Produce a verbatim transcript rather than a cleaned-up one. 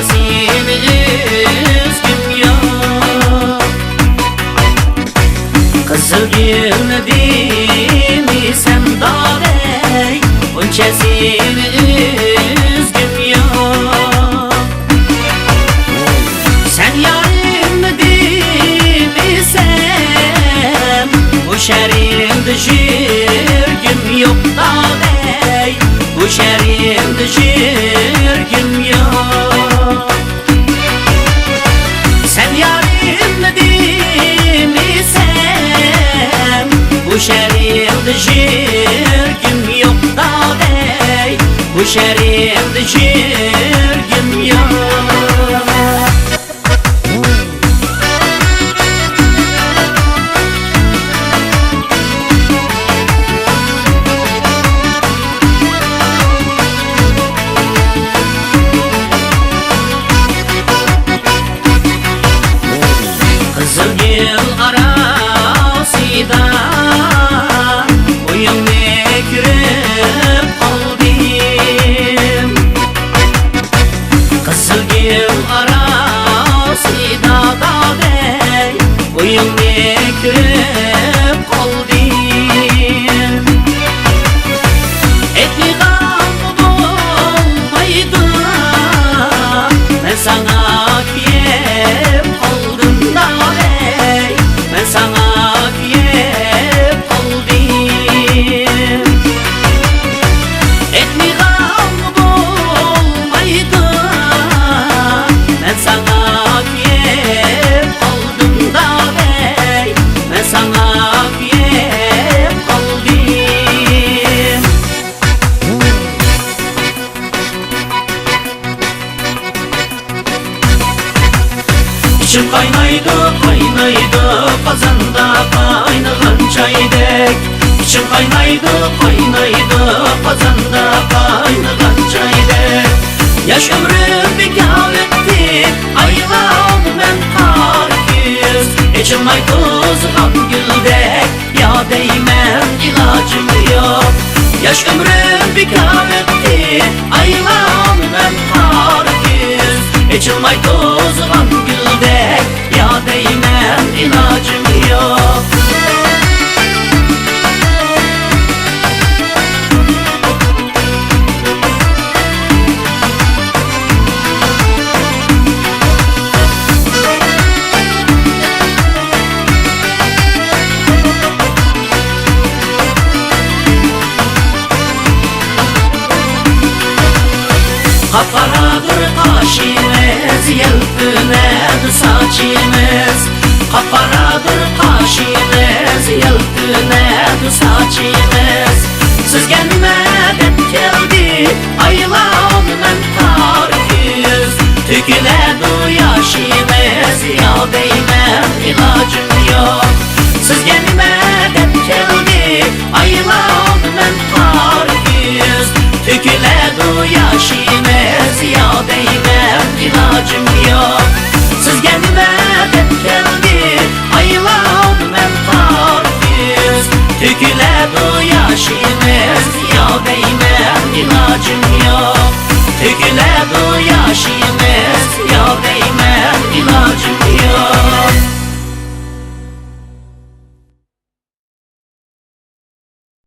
سېنى ئۈزگۈم يوق. قىزىلگۈلنى دېمىسەم دادەي، ئۇنچە سېنى ئۈزگۈم يوق. سەن يارىمنى دېمىسەم، بۇ شەھىرىمدە يۈرگۈم يوق دادەي، بۇ شەھىرىمدە يۈرگۈم يوق. سەن يارىمنى دېمىسەم، بۇ شەھىرىمدە يۈرگۈم يوق دادەي، بۇ شەھىرىمدە يۈرگۈم يوق. قىزىلگۈل ئاراسىدا ئۆيۈڭنى كۆرۈپ قالدىم. قىزىلگۈل ئاراسىدا دادەي، ئۆيۈڭنى كۆرۈپ قالدىم. ئېيتمىغانغا بولمايدۇ، مەن ساڭا كۆيۈپ قالدىم دادەي، مەن ساڭا كۆيۈپ قالدىم. ئېيتمىغانغا بولمايدۇ، مەن ساڭا كۆيۈپ قالدىم دادەي، مەن ساڭا كۆيۈپ قالدىم. ئىچىم قاينايدۇ، قاينايدۇ، قازاندا قاينىغان چايدەك. ئىچىم قاينايدۇ، قاينايدۇ، قازاندا قاينىغان چايدەك. ياش ئۆمرۈم بىكار ئۆتتى، ئايلانىمەن قارا كۈز. ئېچىلماي توزغان گۈلدەك، يا دەيمەن ئىلاجىم يوق. ياش ئۆمرۈم بىكار ئۆتتى، ئايلانىمەن قارا كۈز. ئېچىلماي توزغان گۈلدەك، يا دەيمەن ئىلاجىم يوق. قاپقارادۇر قاشىمىز، يەلپۈنەدۇ ساچىمىز. قاپقارادۇر قاشىمىز، يەلپۈنەدۇ ساچىمىز. سىزگە نېمە دەپ كەلدى، ئايلانىمەن قارا كۈز. تۆكۈلەدۇ ياشىمىز، يا دەيمەن ئىلاجىم يوق. سىزگە نېمە دەپ كەلدى، ئايلانىمەن قارا كۈز. تۆكۈلەدۇ ياشىمىز، يا دەيمەن ئىلاجىم يوق. سىزگە نېمە دەپ كەلدى، ئايلانىمەن قارا كۈز. تۆكۈلەدۇ ياشىمىز، يا دەيمەن ئىلاجىم يوق. تۆكۈلەدۇ ياشىمىز، يا دەيمەن ئىلاجىم